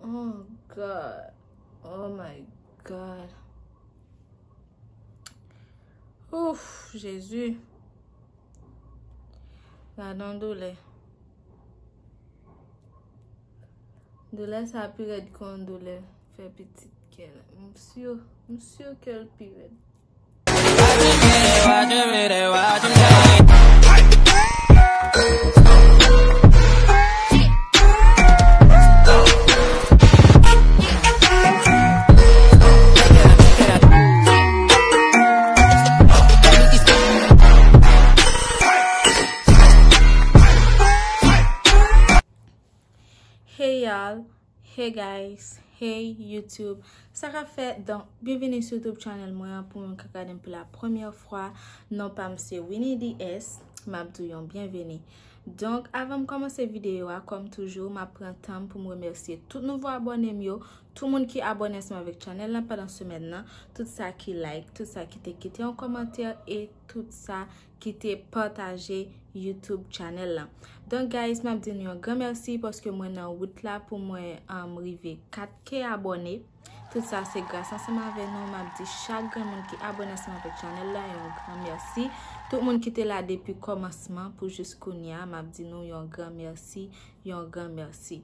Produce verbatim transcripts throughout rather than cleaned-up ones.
Oh God. Oh my God. Ouf, Jezi. Gade yon doulè. Doulè sa pi rèd ke yon doulè fè pitit kè. M si, m si ke l pi rèd. Hey y'all, hey guys, hey YouTube. Sa k ap fèt? Donk, byenvini sou YouTube channel mwen an. Pou moun k ap gade m pou la premyè fwa, non pa m se Winnie D S. M ap di w yon byenveni. Donk, avan m kòmanse videyo a, kòm toujou, m ap pran tan m pou m remèsye tout nouvo abòne m yo, tout moun ki abòne ansanm avèk channel lan pandan semèn nan, tout sa ki like, tout sa ki te kite yon kòmantè e tout sa ki te pataje YouTube channel lan. Donk, guys, m ap di nou yon gran mèsi paske mwen nan wout la pou mwen, um, rive kat K abòne. Tout sa se gras ansanm avè nou. M ap di chak granmoun ki abòne ansanm avèk channel la yon gran mèsi. Tout moun ki te la depi kòmansman pou jis kounye a, m ap di nou yon gran mèsi, yon gran mèsi.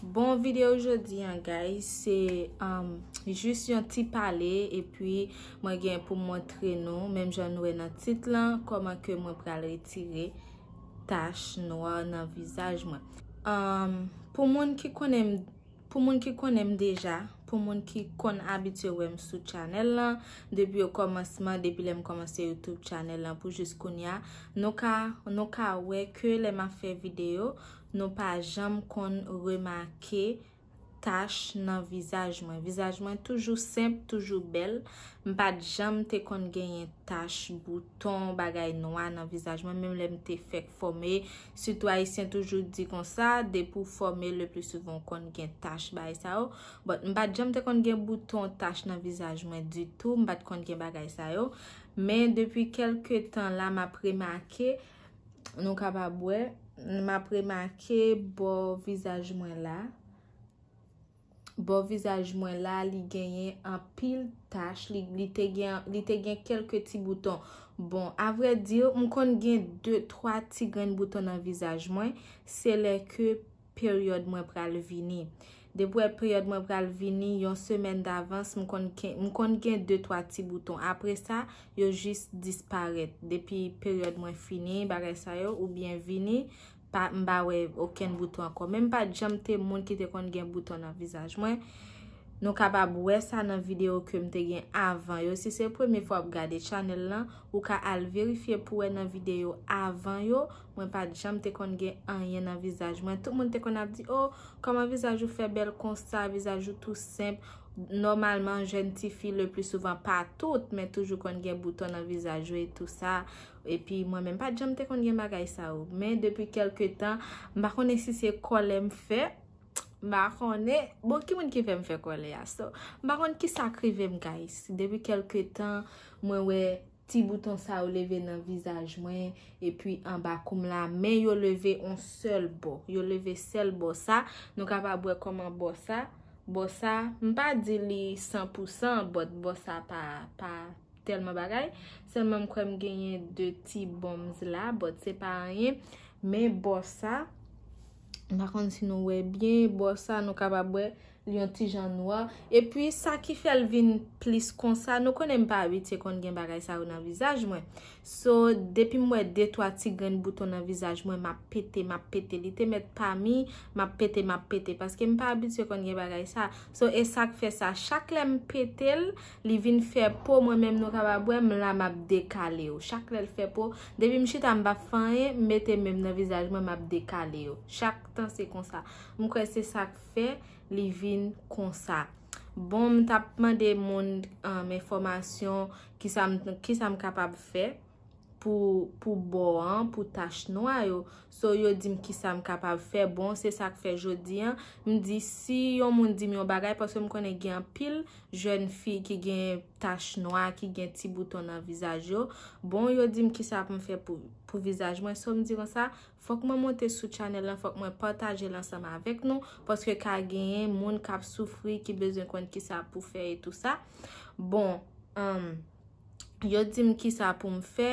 Bon, videyo jodi an, guys, se, um, jis yon ti pale, epi mwen gen pou montre nou, menm jan nou wè nan tit lan, kòman ke mwen pral retire tach nwa nan vizaj mwen. Um, pou moun ki konnen m, pou moun ki konnen m deja, pou moun ki konn abitye wè m sou channel lan, depi o kòmansman, depi lè m kòmanse YouTube channel lan pou jis kounye a, nou ka, nou ka wè ke lè m ap fè videyo, nou pa janm konn remake tach nan vizaj mwen. Vizaj mwen toujou senp, toujou bèl. M pa t janm te konn genyen tach, bouton, bagay nwa nan vizaj mwen. Menm lè m te fèk fòme, sitou Ayisyen toujou di konsa, depi w fòme, le pli souvan w konn gen tach, bagay sa yo. But m pa t janm te konn gen bouton, tach nan vizaj mwen ditou. M pa t konn gen bagay sa yo. Men depi kèlke tan la, m ap remake, nou kapab wè, m ap remake bò vizaj mwen la. Bò vizaj mwen la, li genyen anpil tach, li, li te gen, li te gen kèlke ti bouton. Bon, avrèdi, m konn gen de, twa ti grenn bouton nan vizaj mwen, se lè ke peryòd mwen pral vini. Depi wè peryòd mwen pral vini, yon semèn davans, m konn ken-, m konn gen de, twa ti bouton. Apre sa, yo jis disparèt. Depi peryòd mwen fini, bagay sa yo, oubyen vini, pa, m pa wè okenn bouton ankò. Men m pa t janm te moun ki te konn gen bouton nan vizaj mwen. Nou kapab wè sa nan videyo ke m te gen avan yo. Si se premye fwa w ap gade channel lan, ou ka al verifye pou wè nan videyo avan yo. Mwen pa t janm te konn gen anyen nan vizaj mwen. Tout moun te konn ap di, "Oh, kòman vizaj ou fè bèl konsa, vizaj ou tou senp." Nòmalman, jèn tifi, le pli souvan, pa tout, men toujou konn gen bouton nan vizaj yo e tou sa. Epi mwen menm, pa t janm te konn gen bagay sa yo. Men depi kèlke tan, m pa konnen si se kòlè m fè, m pa konnen. Bon, ki moun ki fè m fè kòlè a? So, m pa konn ki sa k rive m, guys. Depi kèlke tan, mwen wè ti bouton sa yo leve nan vizaj mwen, epi anba kou m la, men yo leve on sèl bò. Yo leve sèl bò sa. Nou kapab wè kòman bò sa, bò sa, m pa di li san pou san, but bò sa pa, pa tèlman bagay. Sèlman m kwè m genyen de ti bumps la, but se pa anyen. Men bò sa, m pa konn si nou wè byen, bò sa nou kapab wè, li yon ti jan nwa. Epi sa ki fè l vin plis konsa, nou konnen m pa abitye konn gen bagay sa yo nan vizaj mwen. So, depi m wè de twa ti grenn bouton nan vizaj mwen, m ap pete, m ap pete. Li te mèt pa mi, m ap pete, m ap pete. Paske m pa abitye konn gen bagay sa. So, e sa k fè sa. Chak lè m pete l, li vin fè po, mwen menm nou kapab wè m la, m ap dekale yo. Chak lè l fè po, depi m chita, m p ap fè anyen, m mete men m nan vizaj mwen, m ap dekale yo. Chak tan se konsa. M kwè se sa k fè li vin konsa. Bon, m t ap mande moun, um, enfòmasyon, kisa m, kisa m kapab fè. pou, pou bò an, pou tach nwa yo. So, yo di m kisa m kapab fè. Bon, se sa k fè jodi an, m di si yon moun di m yon bagay, paske m konnen gen anpil jèn fi ki gen tach nwa, ki gen ti bouton nan vizaj yo. Bon, yo di m kisa pou m fè pou, pou vizaj mwen. So, m di konsa, fòk mwen monte sou channel lan, fòk mwen pataje l ansanm avèk nou, paske ka genyen moun k ap soufri, ki bezwen konn kisa pou fè e tou sa. Bon, um, yo di m kisa pou m fè.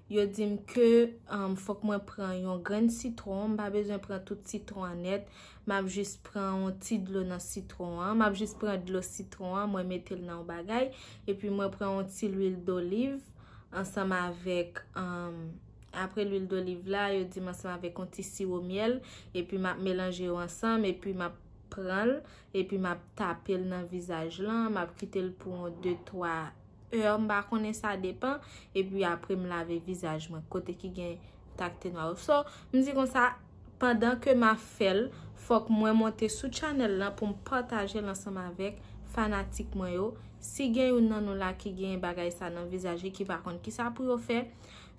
Yo di m ke, um, fòk mwen pran yon grenn sitwon. M pa bezwen pran tout sitwon an nèt. M ap jis pran yon ti dlo nan sitwon an. M ap jis pran dlo sitwon an, mwen mete l nan yon bagay. Epi mwen pran yon ti lwil doliv ansanm avèk, um, apre lwil doliv la, yo di m ansanm avèk yon ti siwo myèl. Epi m ap melanje yo ansanm. Epi m ap pran l. Epi m ap tape l nan vizaj lan. M ap kite l pou yon de, twa è, m pa konnen, sa depan. Epi apre m lave vizaj mwen, kote ki gen takte nwa yo. So, m di konsa, pandan ke m ap fè l, fòk mwen monte sou channel lan pou m pataje l ansanm avèk fanatik mwen yo. Si gen youn nan nou la ki gen bagay sa nan vizaj li, ki pa konn kisa pou yo fè,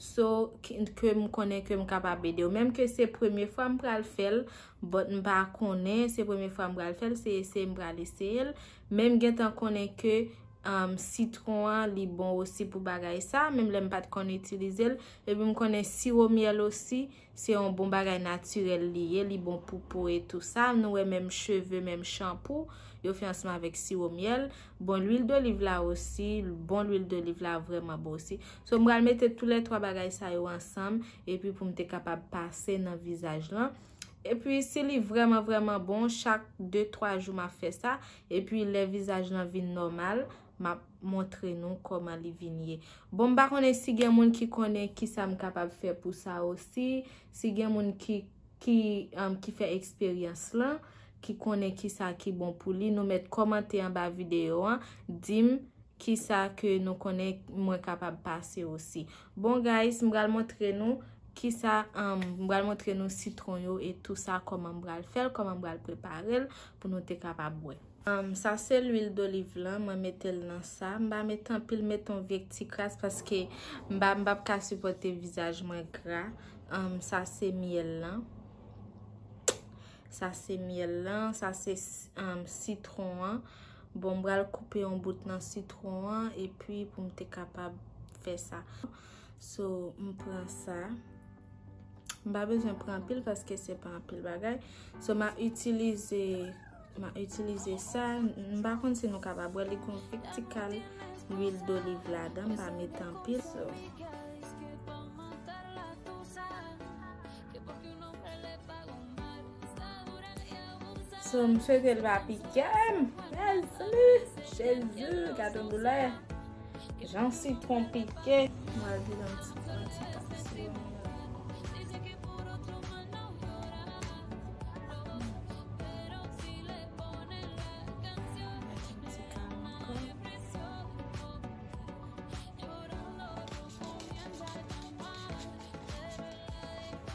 so, ki, ke m konnen ke m kapab ede yo. Menm ke se premye fwa m pral fè l, but m pa konnen, se premye fwa m pral fè l, se eseye m pral eseye l. Men m gentan konnen ke, um, sitwon an, li bon osi pou bagay sa, menm lè m pa t konn itilize l. Epi m konnen siwo myèl osi, se yon bon bagay natirèl li ye, li bon pou po e tou sa. Nou wè menm cheve, menm chanpou, yo fè ansanm avèk siwo myèl. Bon, lwil doliv la osi, bon, lwil doliv la vrèman bon osi. So, m pral mete toulètwa bagay sa yo ansanm, epi pou m te kapab pase nan vizaj lan. Epi, si li vrèman, vrèman bon, chak de, twa jou m ap fè sa. Epi, lè vizaj lan vin nòmal, m ap montre nou kòman li vin ye. Bon, m pa konnen si gen moun ki konnen kisa m kapab fè pou sa osi, si gen moun ki, ki, um, ki fè eksperyans lan, ki konnen kisa ki bon pou li, nou mèt kòmante anba videyo an, di m kisa ke nou konnen mwen kapab pase osi. Bon, guys, m pral montre nou kisa, um, m pral montre nou sitwon yo e tou sa, kòman m pral fè l, kòman m pral prepare l pou nou te kapab wè. Um, sa se lwil doliv lan, mwen mete l nan sa. M pa mete anpil, mete yon vye ti kras paske m pa, m p ap ka sipòte vizaj mwen gra. Um, sa se myèl lan. Sa se myèl lan, sa se, um, sitwon an. Bon, m pral koupe yon bout nan sitwon an, epi pou m te kapab fè sa. So, m pran sa. M pa bezwen pran anpil paske se pa anpil bagay. So, m a itilize, m a itilize sa. M pa konn si nou kapab wè, li gon vye ti kal lwil doliv ladan, m pa mete anpil. So, So, m swete l pa pike m. Mezanmi, Jezi, gade yon doulè. Jan sitwon pike. Mwen al vide yon ti, yon ti tansyon. Mete yon ti kal ankò.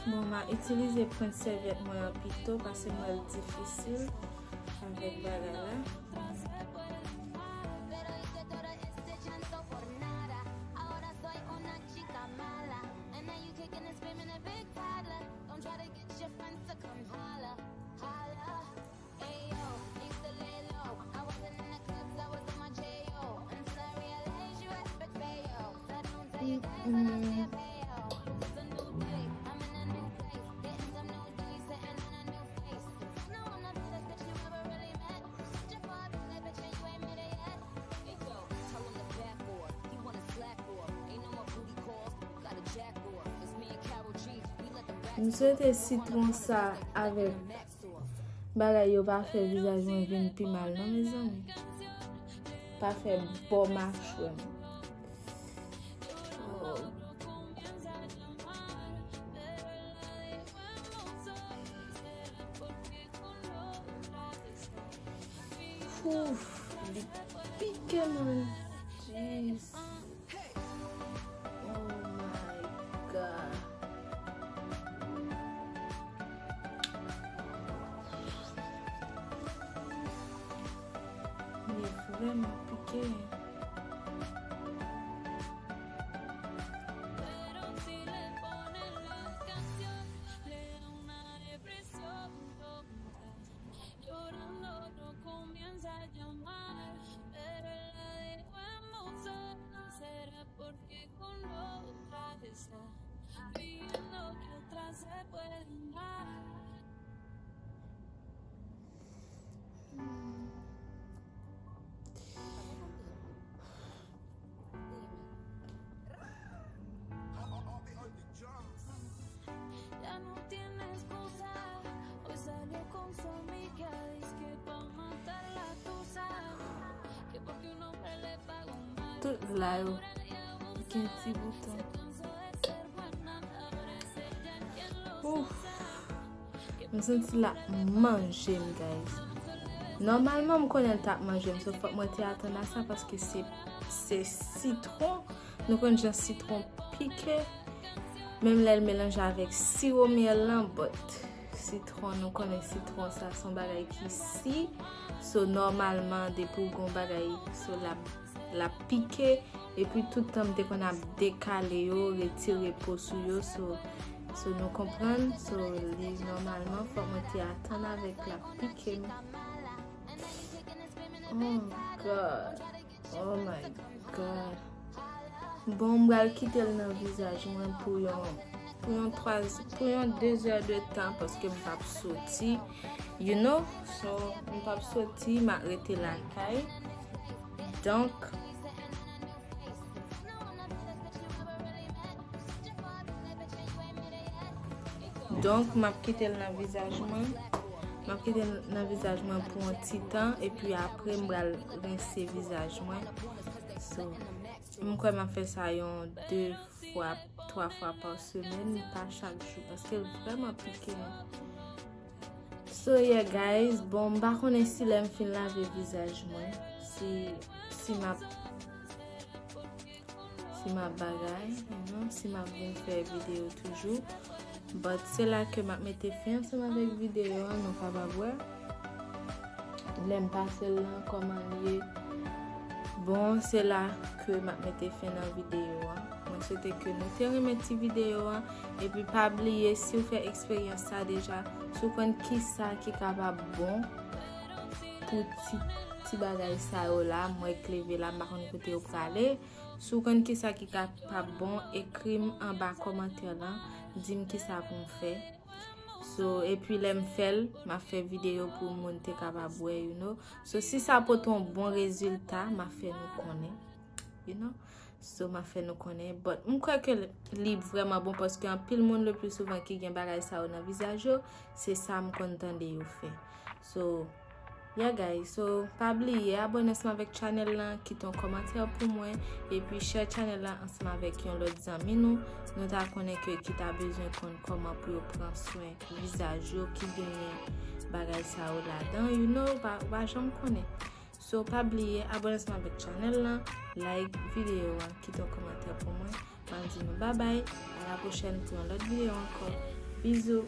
Bon, m a itilize pwent sèvyèt mwen an pito, paske m wè l difisil avèk bagay la. M swete sitwon sa avèk bagay yo pa fè vizaj mwen vin pi mal non, mezanmi. Pa fè bò machwè m. Oh. Ouf, li pike, man. Jeez. Oh my God. Li vrèman pike. Tout la yo gen ti bouton. Ouf. M santi l ap manje m, guys. Nòmalman, m konnen l t ap manje m, so fòk mwen te atann a sa, paske se, se sitwon. Nou konn jan sitwon pike. Menm lè l melanje avèk siwo myèl lan, but sitwon, nou konnen sitwon sa se yon bagay ki si. So, nòmalman, depi w gen yon bagay, so, l ap, l ap pike. Epi tout tan m te konn ap dekale yo, retire po sou yo, so, so nou konprann, so li nòmalman fòk mwen te atann avèk l ap pike m. Oh God. Oh my God. Bon, m pral kite l nan vizaj mwen pou yon, pou yon twa, pou yon de zè de tan, paske m p ap soti, you know, so m p ap soti, m ap rete lakay. Donk, donk, m ap kite l nan vizaj mwen. M ap kite l nan vizaj mwen pou yon ti tan, epi apre, m pral rense vizaj mwen. So, m kwè m ap fè sa yon de fwa, twa fwa pa semèn, pa chak jou, paske l vrèman pike m. So yeah, guys, bon, m pa konnen si lè m fin lave vizaj mwen, si, si m ap, si m ap bagay, you know, si m ap vin fè videyo toujou. But se la ke m ap mete fen ansanm avèk videyo an, nou kapab wè. Lè m pase l lan, kòman l ye. Bon, se la ke m ap mete fen nan videyo an. Mwen swete ke nou te renmen ti videyo an. Epi pa bliye, si w fè eksperyans sa deja, si w konn kisa ki kapab bon pou ti, ti bagay sa yo la, m wè k leve la, m pa konn kote yo prale. Si w konn kisa ki kapab bon, ekri m anba kòmantè lan, di m kisa pou m fè. So, epi lè m fè l, m ap fè videyo pou moun te kapab wè, you know. So, si sa pote yon bon rezilta, m ap fè nou konnen, you know. So, m ap fè nou konnen. But, m kwè ke li vrèman bon paske anpil moun le pli souvan ki gen bagay sa yo nan vizaj yo, se sa m konn tande yo fè. So, yeah, guys. So, pa bliye, abòne ansanm avèk channel lan, kite yon kòmantè pou mwen, epi share channel lan ansanm avèk yon lòt zanmi nou. Nou ta konnen ke ki ta bezwen konn kòman pou yo pran swen vizaj yo ki genyen bagay sa yo ladan, you know, pa, pa janm konnen. So, pa bliye, abòne ansanm avèk channel lan, like videyo an, kite yon kòmantè pou mwen. M ap di nou babay, a la pwochèn pou yon lòt videyo ankò. Bizou!